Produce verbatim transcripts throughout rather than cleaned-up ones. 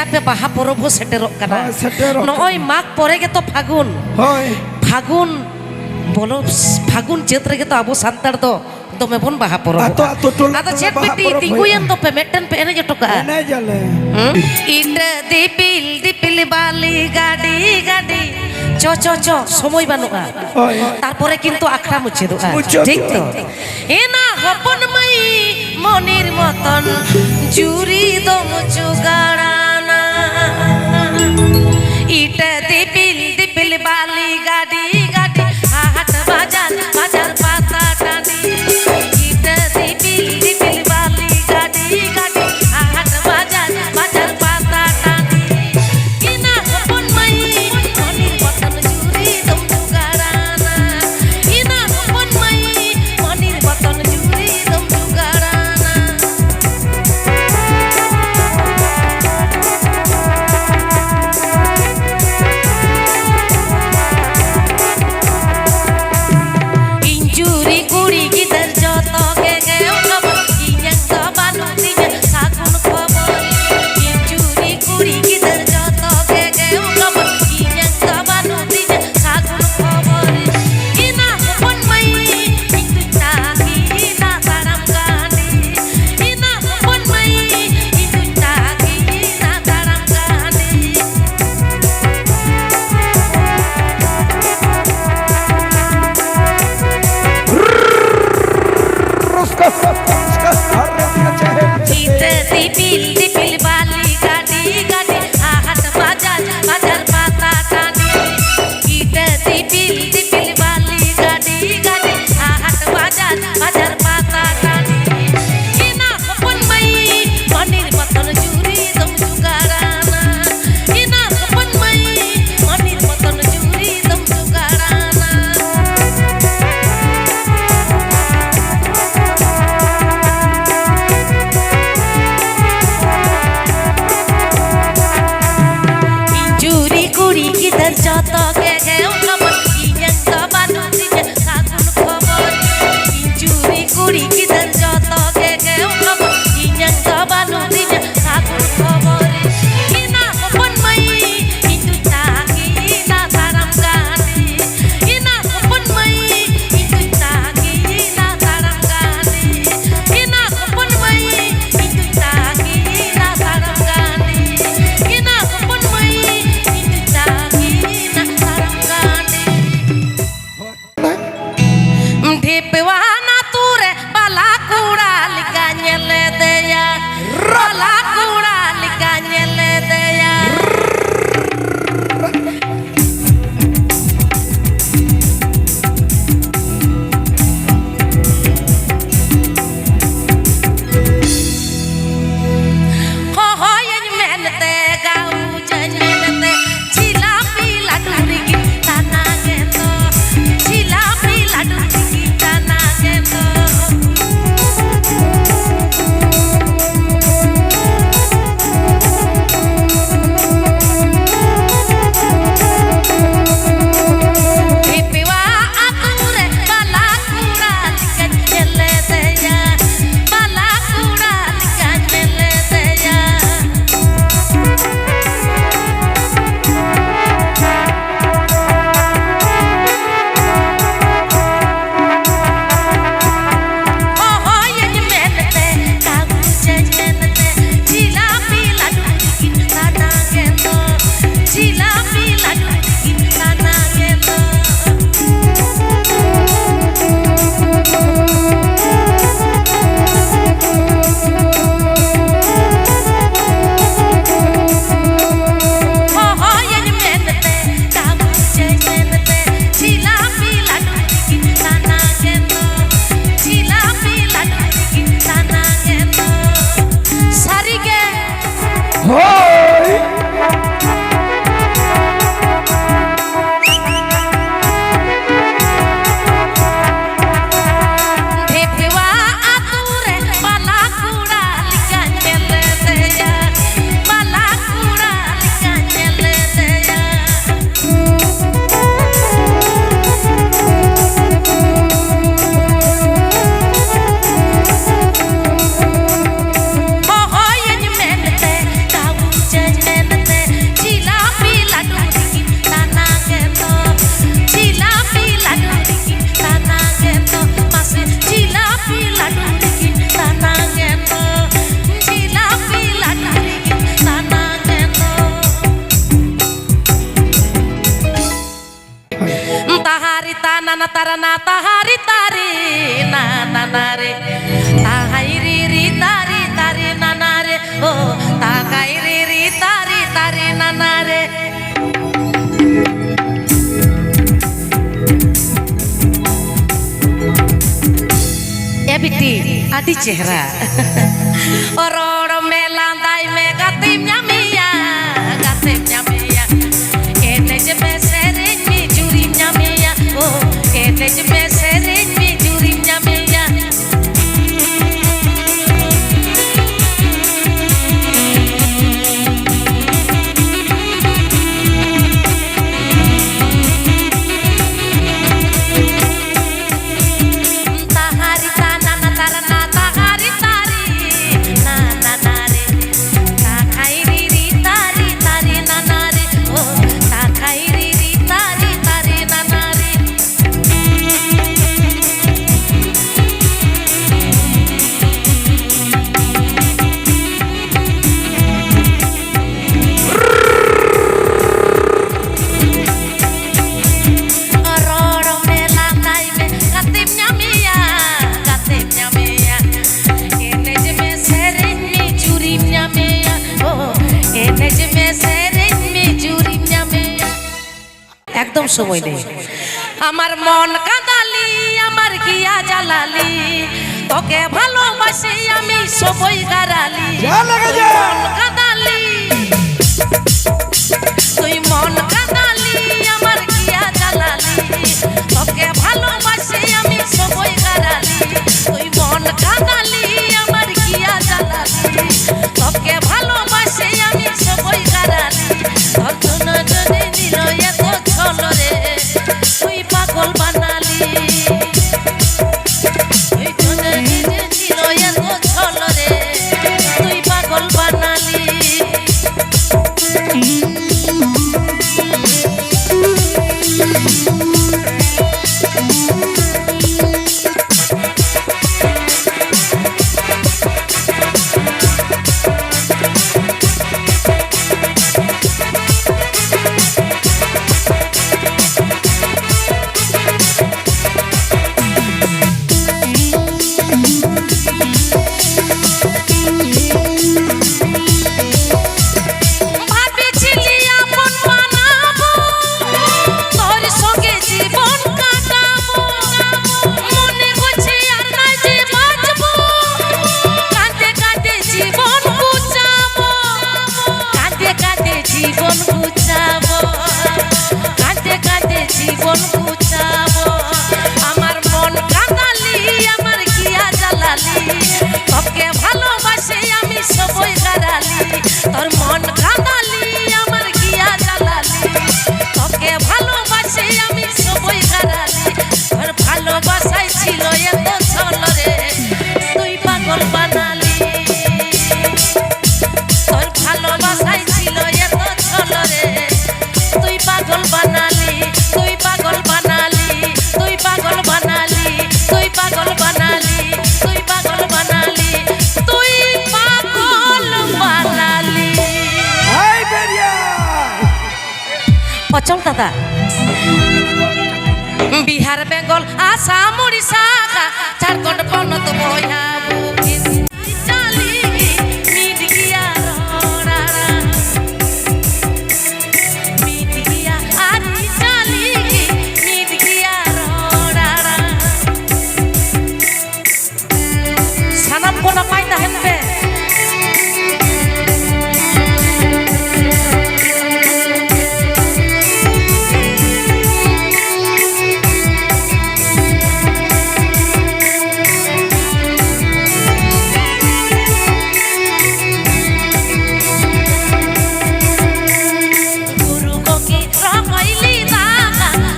ᱟᱯᱮ ᱵᱟᱦᱟ ᱯᱚᱨᱚᱵᱽ ᱦᱚᱸ ᱥᱮᱴᱮᱨᱚᱜ ᱠᱟᱱᱟ᱾ ᱦᱳᱭ, ᱥᱮᱴᱮᱨᱚᱜ ᱱᱚᱜᱼᱚᱭ ᱠᱟᱱᱟ᱾ ᱢᱟᱜᱽ ᱯᱚᱨᱮ ᱜᱮᱛᱚ ᱯᱷᱟᱹᱜᱩᱱ᱾ ᱦᱳᱭ᱾ ᱯᱷᱟᱹᱜᱩᱱ ᱵᱚᱞᱚ, ᱯᱷᱟᱹᱜᱩᱱ ᱪᱟᱹᱛ ᱨᱮᱜᱮ ᱛᱚ ᱟᱵᱚ ᱥᱟᱱᱛᱟᱲ ᱫᱚ ᱫᱚᱢᱮ ᱵᱚᱱ ᱵᱟᱦᱟ ᱯᱚᱨᱚᱵᱚᱜᱼᱟ᱾ ᱟᱛᱳ, ᱟᱛᱳ, ᱴᱚᱞᱟ, ᱟᱫᱚ ᱴᱚᱞᱟ ᱪᱮᱫ ᱵᱟᱦᱟ ᱵᱤᱴᱤ ᱯᱚᱨᱚᱵᱽ ᱛᱤᱸᱜᱩᱭᱮᱱ ᱦᱩᱭᱩᱜᱼᱟ᱾ ᱫᱚᱯᱮ, ᱢᱤᱫᱴᱮᱱ ᱯᱮ ᱮᱱᱮᱡ ᱦᱚᱴᱚ ᱠᱟᱜᱼᱟ᱾ ᱮᱱᱮᱡ ᱟᱞᱮ᱾ ᱦᱩᱸ? ᱤᱴᱟᱹ ᱫᱤᱯᱤᱞ ᱫᱤᱯᱤᱞ ᱵᱟᱞᱤ ᱜᱟᱹᱰᱤ ᱜᱟᱹᱰᱤ᱾ ᱪᱚ, ᱪᱚ, ᱪᱚ, ᱥᱚᱢᱚᱭ ᱵᱟᱹᱱᱩᱜᱼᱟ᱾ ᱦᱳᱭ᱾ ᱛᱟᱨᱯᱚᱨᱮ ᱠᱤᱱᱛᱩ ᱟᱠᱷᱲᱟ ᱢᱩᱪᱟᱹᱫᱚᱜᱼᱟ᱾ ᱢᱩᱪᱟᱹᱫᱚᱜᱼᱟ᱾ ᱴᱷᱤᱠ ᱛᱚ? ᱮᱱᱟ ᱦᱚᱯᱚᱱ ᱢᱟᱹᱭ ᱢᱚᱱᱤᱨ ᱢᱚᱛᱚᱱ ᱡᱩᱨᱤ ᱫᱚᱢ ᱡᱩᱜᱟᱲᱟᱱᱟ᱾ ᱤᱴᱟᱹ ᱫᱤᱯᱤᱞ ᱫᱤᱯᱤᱞ ᱵᱟᱞᱤ ᱜᱟᱹᱰᱤ ᱜᱟᱹᱰᱤ ᱦᱟᱴ ᱵᱟᱡᱟᱨ ᱵᱟᱡᱟᱨ ᱯᱟᱛᱟ ᱴᱟᱺᱰᱤ᱾ ᱤᱴᱟᱹ ᱫᱤᱯᱤᱞ ᱫᱤᱯᱤᱞ ᱵᱟᱞᱤ ᱜᱟᱹᱰᱤ ᱜᱟᱹᱰᱤ ᱦᱟᱴ ᱵᱟᱡᱟᱨ ᱵᱟᱡᱟᱨ ᱯᱟᱛᱟ ᱴᱟᱺᱰᱤ᱾ ᱤᱱᱟ ᱦᱚᱯᱚᱱ ᱢᱟᱹᱭ ᱢᱚᱱᱤᱨ ᱢᱚᱛᱚᱱ ᱡᱩᱨᱤ ᱫᱚᱢ ᱡᱩᱜᱟᱲᱟᱱᱟ᱾ ᱤᱱᱟ ᱦᱚᱯᱚᱱ ᱢᱟᱹᱭ ᱢᱚᱱᱤᱨ ᱢᱚᱛᱚᱱ ᱡᱩᱨᱤ ᱫᱚᱢ ᱡᱩᱜᱟᱲᱟᱱᱟ᱾ ᱱᱟᱱᱟ ᱛᱟᱨᱟ ᱱᱟ ᱛᱟᱦᱟᱨᱤ ᱛᱟᱨᱤ ᱱᱟ ᱱᱟᱱᱟ ᱨᱮ, ᱛᱟᱦᱟᱭ ᱨᱤ ᱨᱤ ᱛᱟᱨᱤ ᱛᱟᱨᱤ ᱱᱟᱱᱟ ᱨᱮ, ᱳ ᱛᱟᱦᱟᱭ ᱨᱤ ᱨᱤ ᱛᱟᱨᱤ ᱛᱟᱨᱤ ᱱᱟᱱᱟ ᱨᱮ᱾ ᱮ ᱵᱤᱴᱤ, ᱟᱹᱰᱤ ᱪᱮᱦᱨᱟ᱾ ᱨᱚᱲ ᱢᱮ, ᱞᱟᱸᱫᱟᱭ ᱢᱮ, ᱜᱟᱛᱮᱢ ᱧᱟᱢᱮᱭᱟ, ᱜᱟᱛᱮᱢ ᱧᱟᱢᱮᱭᱟ᱾ ᱮᱱᱮᱡ ᱢᱮ, ᱥᱮᱨᱮᱧ ᱢᱮ, ᱡᱩᱨᱤᱢ ᱧᱟᱢᱮᱭᱟ᱾ ᱳ, ᱮᱱᱮᱡ ᱢᱮ, ᱥᱮᱨᱮᱧ ᱢᱮ, ᱡᱩᱨᱤᱢ ᱧᱟᱢᱮᱭᱟ᱾ ᱛᱟᱦᱟᱨᱤ ᱛᱟᱱᱟ ᱱᱟ ᱛᱟᱨᱟ ᱱᱟ ᱛᱟᱦᱟᱨᱤ ᱛᱟᱨᱤ ᱱᱟ ᱱᱟᱱᱟ ᱨᱮ᱾ ᱛᱟᱠᱷᱟᱭ ᱨᱤ ᱨᱤ ᱛᱟᱨᱤ ᱛᱟᱨᱤ ᱱᱟᱱᱟ ᱨᱮ᱾ ᱳ, ᱛᱟᱠᱷᱟᱭ ᱨᱤ ᱨᱤ ᱛᱟᱨᱤ ᱛᱟᱨᱤ ᱱᱟᱱᱟ ᱨᱮ᱾ ᱨᱚᱲ ᱢᱮ, ᱞᱟᱸᱫᱟᱭ ᱢᱮ, ᱜᱟᱛᱮᱢ ᱧᱟᱢᱮᱭᱟ, ᱜᱟᱛᱮᱢ ᱧᱟᱢᱮᱭᱟ᱾ ᱮᱱᱮᱡ ᱢᱮ, ᱥᱮᱨᱮᱧ ᱢᱮ, ᱡᱩᱨᱤᱢ ᱧᱟᱢᱮᱭᱟ᱾ ᱳ, ᱮᱱᱮᱡ ᱢᱮ, ᱥᱮᱨᱮᱧ ᱢᱮ, ᱡᱩᱨᱤᱢ ᱧᱟᱢᱮᱭᱟ᱾ একদম সময় নেই। আমার মন কাঁদালি, আমার গিয়া জ্বালালি, তোকে ভালোবাসি আমি সবই গারালি। যা লাগা যা। মন কাঁদালি, তুই মন কাঁদালি, আমার গিয়া জ্বালালি, তোকে ভালোবাসি আমি সবই গারালি। তুই মন কাঁদালি, আমার গিয়া জ্বালালি, তোকে ভালোবাসি আমি সবই গারালি। তোর জন্য যদি নিল এত ছল রে, তুই পাগল বানালি। তুই জন্য যদি নিল এত ছল রে, তুই পাগল বানালি। ᱥᱟᱢᱩᱲᱤ ᱥᱟᱠᱟ ᱡᱷᱟᱲᱠᱷᱚᱸᱰ ᱯᱚᱱᱚᱛ ᱵᱚᱭᱦᱟ ᱵᱩᱠᱤᱱ᱾ ᱟᱹᱨᱤᱪᱟᱹᱞᱤ ᱢᱤᱫ ᱜᱮᱭᱟ ᱨᱚᱲ ᱟᱲᱟᱝ᱾ ᱢᱤᱫ ᱜᱮᱭᱟ ᱟᱹᱨᱤᱪᱟᱹᱞᱤ, ᱢᱤᱫ ᱜᱮᱭᱟ ᱨᱚᱲ ᱟᱲᱟᱝ᱾ ᱥᱟᱱᱟᱢ ᱠᱚ ᱱᱟᱯᱟᱭ ᱛᱟᱦᱮᱱ ᱯᱮ᱾ ᱜᱩᱨᱩ ᱜᱚᱢᱠᱮ ᱨᱚᱦᱚᱭ ᱞᱮᱫᱟ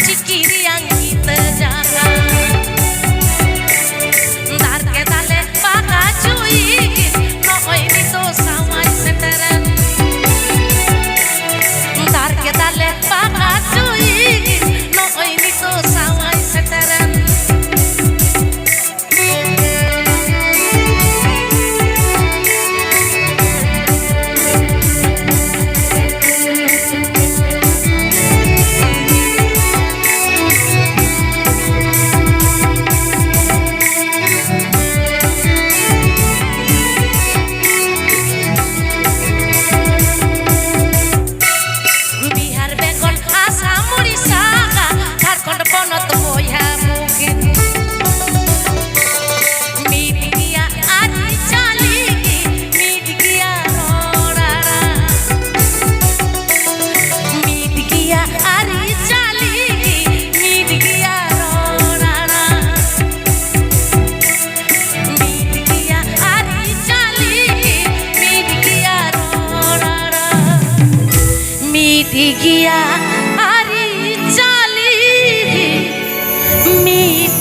ᱪᱤᱠᱤ ᱨᱮᱭᱟᱝ ᱠᱤᱛᱟᱹ ᱡᱟᱸᱜᱟ᱾ ᱫᱟᱨ ᱠᱮᱫᱟᱞᱮ ᱯᱟᱠᱟ ᱪᱩᱭ, ᱱᱚᱜᱼᱚᱭ ᱱᱤᱛᱚᱜ ᱥᱟᱶᱟᱭ ᱥᱮᱴᱮᱨᱮᱱ᱾ ᱫᱟᱨ ᱠᱮᱫᱟᱞᱮ ᱯᱟᱠᱟ ᱪᱩᱭ, ᱱᱚᱜᱼᱚᱭ ᱱᱤᱛᱚᱜ ᱥᱟᱶᱟᱭ ᱥᱮᱴᱮᱨᱮᱱ᱾ ᱵᱤᱦᱟᱨ, ᱵᱮᱝᱜᱚᱞ, ᱟᱥᱟᱢ, ᱩᱲᱤᱥᱥᱟ, ᱡᱷᱟᱲᱠᱷᱚᱸᱰ ᱯᱚᱱᱚᱛ ᱵᱚᱭᱦᱟ ᱵᱩᱠᱤᱱ᱾ ᱢᱤᱫ ᱜᱮᱭᱟ ᱟᱹᱨᱤᱪᱟᱹᱞᱤ, ᱢᱤᱫ ᱜᱮᱭᱟ ᱨᱚᱲ ᱟᱲᱟᱝ᱾ ᱢᱤᱫ ᱜᱮᱭᱟ ᱟᱹᱨᱤᱪᱟᱹᱞᱤ, ᱢᱤᱫ ᱜᱮᱭᱟ ᱨᱚᱲ ᱟᱲᱟᱝ᱾ ᱢᱤᱫ ᱜᱮᱭᱟ ᱟᱹᱨᱤᱪᱟᱹᱞᱤ, ᱢᱤᱫ ᱜᱮᱭᱟ ᱨᱚᱲ ᱟᱲᱟᱝ᱾ ᱢᱤᱫ ᱜᱮᱭᱟ ᱟᱹᱨᱤᱪᱟᱹᱞᱤ, ᱢᱤᱫ